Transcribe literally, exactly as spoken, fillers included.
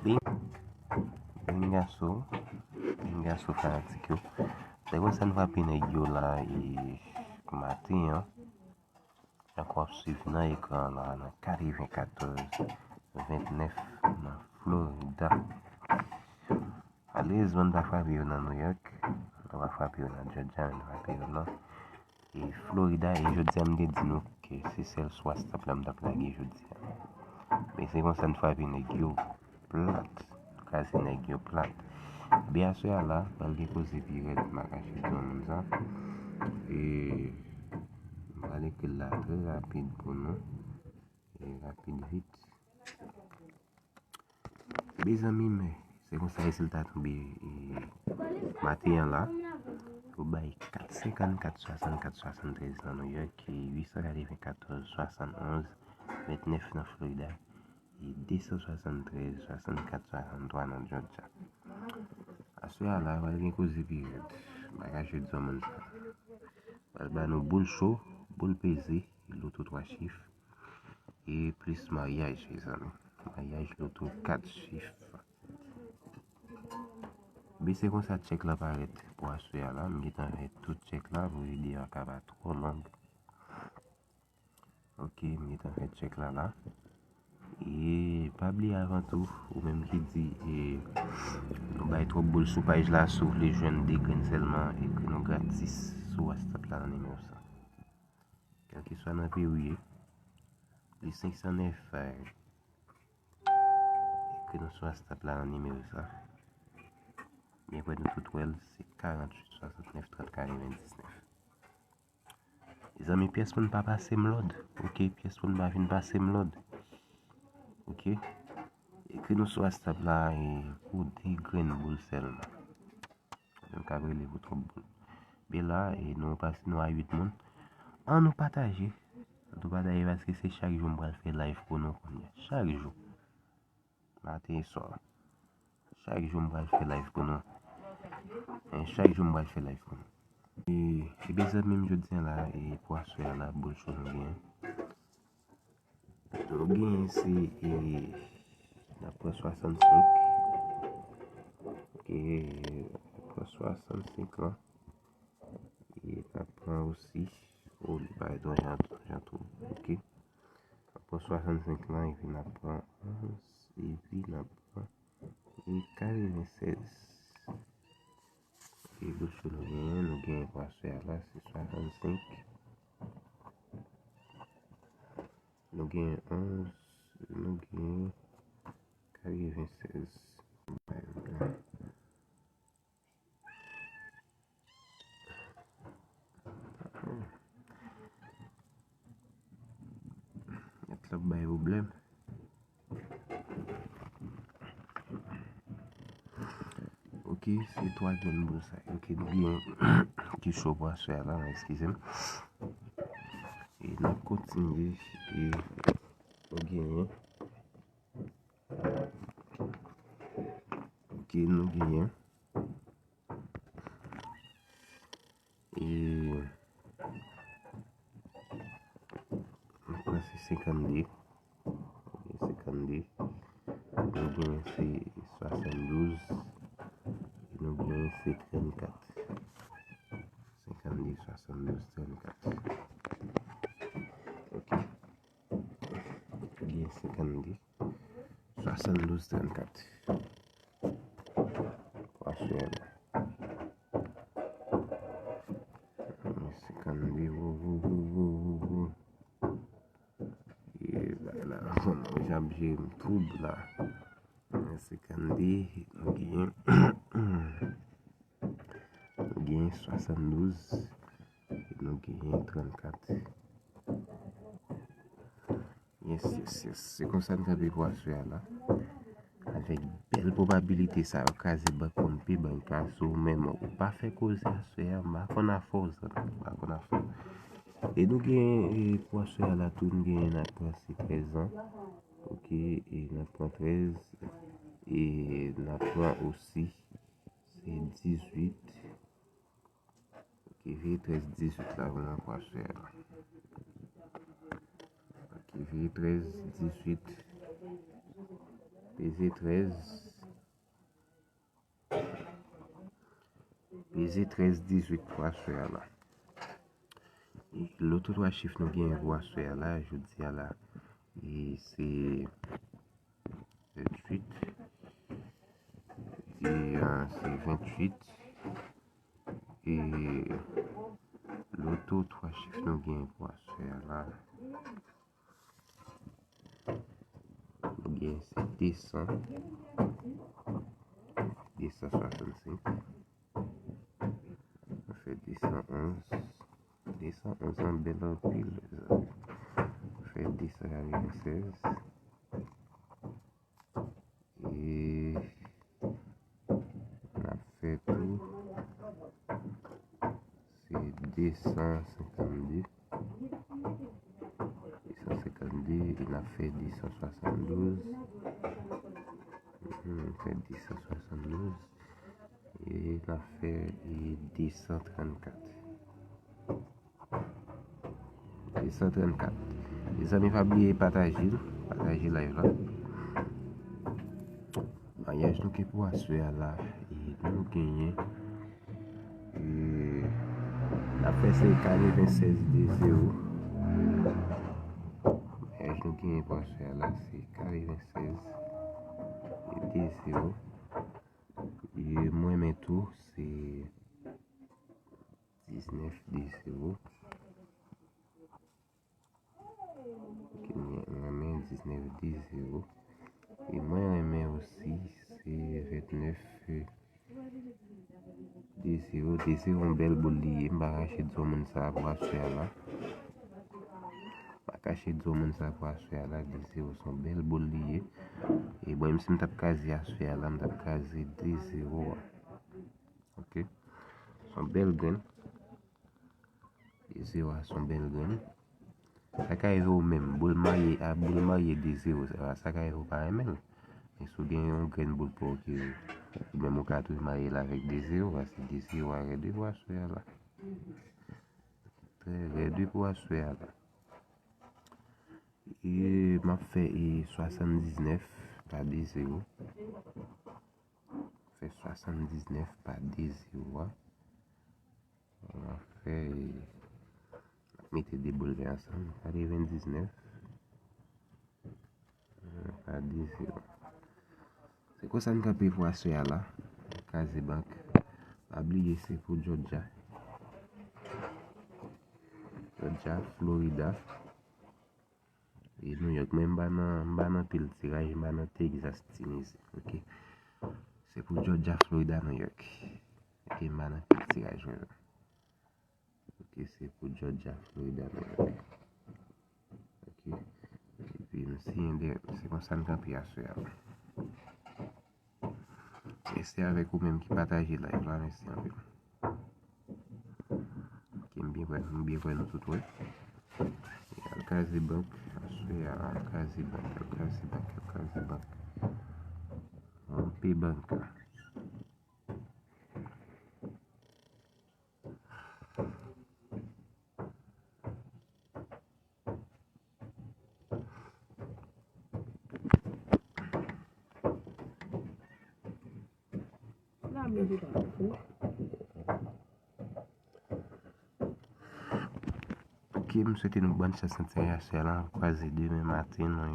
Bing, bing gason, bing gason fanatik yo. Se konsa n frape nèg yo la e maten an. Jan w ap swiv nan ekran la, nan katrevenkatòz vennèf nan Florida. Malerezman, n pa frape yo nan New York, nou pa frape yo nan Georgia, men n frape yo nan e Florida. E jodi a, m te di nou ke se sèl sou WhatsApp la m t ap lage jodi a. Men se konsa n frape nèg yo plat, kraze nèg yo plat. Ebyen, aswè a la, pral gen koze pi rèd, m pa kache di w moun sa. E m pral ekri l la trè rapid pou nou. E rapid vit. Mezanmi, men se konsa rezilta tonbe e, maten an la. Yo bay kat senkannkat swasannkat swasanntrèz nan New York, e uit san katrevenkatòz swasannonz vennèf nan Florida, e de san swasanntrèz swasannkat swasanntwa nan Georgia. Aswè a la, pral gen koze pi rèd. M pa kache di w moun sa. Pral ba nou boul cho, boul peze, loto twa chif. E plis maryaj, mezanmi. Maryaj loto kat chif. Ebyen, se konsa tchèk la parèt pou aswè a la. M gentan fè tout tchèk la pou videyo a ka pa twò long. Ok, m gentan fè tchèk la la. E pa bliye avan tou, ou menm ki di e, nou bay twòp boul sou paj la, si w vle jwenn de grenn sèlman, ekri nou gratis sou WhatsApp la nan nimewo sa. Kèlkeswa nan peyi w ye, plis senk san nèf, eh, ekri nou sou WhatsApp la nan nimewo sa. Byen kwè nou tout wè l, se karanntuit swasannnèf trant katrevendiznèf. Mezanmi, pyès moun pa pase m lòd, ok? Pyès moun pa vin pase m lòd, ok? Ekri nou sou WhatsApp la e pou de grenn boul sèlman. Mwen ka rele pou twòp boul. Men la, e nou pase nou a uit moun. Ann nou pataje. Ann nou pataje paske se chak jou m pral fè live pou nou kounye a. Chak jou. Maten e swa. Chak jou m pral fè live pou nou. En, chak jou m pral fè live pou nou. E, ebyen zanmi m, jodi a la, e pou aswè a la, boul cho nou genyen. Nou genyen se, e, n ap pran swasannsenk. Ok, n ap pran swasannsenk lan. E n ap pran osi, o, li bay twa jan, jan tou. Ok. N ap pran swasannsenk lan, epi n ap pran onz, epi n ap pran, e, katrevennsèz. E boul cho nou genyen, nou genyen pou aswè a la, se swasannsenk. Nou genyen onz, nou genyen katrevennsèz. Nèt la bay pwoblèm. Ok, se twa grenn boul sa yo. Ok, nou gen ki cho pou aswè a la, eskize m. E n ap kontinye, e nou genyen. Ok, nou genyen. E nou pran se senkannde. Ok, senkannde. Nou genyen se swasanndouz. E nou genyen se trannkat. Senkannde, swasanndouz, trannkat. Ok. Gen senkannde, swasanndouz, trannkat. Pou aswè a la. Senkannde, wo, wo, wo. E bagay la, jan m ap jere m twoub la. Senkannde, nou genyen, nou genyen swasanndouz, nou genyen trannkat. Yes, yes, yes. Se konsa n kanpe pou aswè a la. Avèk bèl pwobabilite sa yo kraze bank Pompe, bank Kaso, menm ou pa fè koze aswè a, m pa konn afè w, zanmi, m pa konn afè w. E nou gen, e, pou aswè a la tou, nou gen n ap pran se trèz an. Ok, e n ap pran trèz, e n ap pran osi se dizuit. Ok, vire trèz dizuit la pou mwen pou aswè a la. Ok, vire trèz dizuit. Peze trèz. Peze trèz dizuit pou aswè a la. Loto twa chif nou genyen pou aswè a la, jodi a la, e se venntuit. E, a, se venntuit. E loto twa chif nou genyen pou aswè a la. Nou gen se de san, de san swasannsenk. Nou fè de san onz. De san onz lan bèl anpil, mezanmi. Nou fè de san katrevennsèz. E n ap fè tou, se de san senkannde. De san senkannde, e n ap fè de san swasanndouz. Mhm, fè de san swasanndouz. E n ap fè, e, de san trannkat. De san trannkat. Mezanmi, pa bliye pataje l. Pataje live la. Maryaj nou gen pou aswè a la, e nou genyen, e, n ap fè se katrevennsèz de zewo. Maryaj nou genyen pou aswè a la, se katrevennsèz de zewo. E mwen menm tou, se diznèf de zewo. Ok, mwen renmen diznèf de zewo. E mwen renmen osi, se vennèf de zewo. De zewo yon bèl boul li ye. M pa kache di w moun sa pou aswè a la. M pa kache di w moun sa pou aswè a la. De zewo se yon bèl boul li ye. E mwen menm si m t ap kraze aswè a la, m t ap kraze de zewo a. Ok. Se yon bèl grenn. De zewo a se yon bèl grenn. Sa ka rive w menm, boul marye, a, boul marye de zewo, sa, sa ka rive w pa renmen l. Men si w gen yon grenn boul pa w ke ou menm ou ka toujou marye l avèk de zewo, paske de zewo a rèd wi pou aswè a la. Trè rèd wi pou aswè a la. E m ap fè, e, swasanndiznèf pa de zewo. Fè swasanndiznèf pa de zewo a. N ap fè, n ap mete de boul vè ansanm, katrevendiznèf pa de zewo. Se konsa n kanpe pou aswè a la. Kraze bank. Pa bliye se pou Georgia. Georgia, Florida. E New York, mwen m pa nan, m pa nan pil tiraj, m pa nan Texas, Tennessee, ok? Se pou Georgia, Florida, New York. Ok, m pa nan pil tiraj, mwen. Ok, se pou Georgia, Florida, New York. Ok. Epi m siyen dèyè, se konsa n kanpe aswè a. Mèsi avèk ou menm ki pataje live la, mèsi anpil. Ok, m byen kwè, m byen kwè nou tout wè. Al kraze bank, aswè a, al kraze bank, al kraze bank, al kraze bank. Ranpe bank la. Ok, m swete nou bòn chans nan tiraj aswè a la. N ap kwaze demen maten nan yon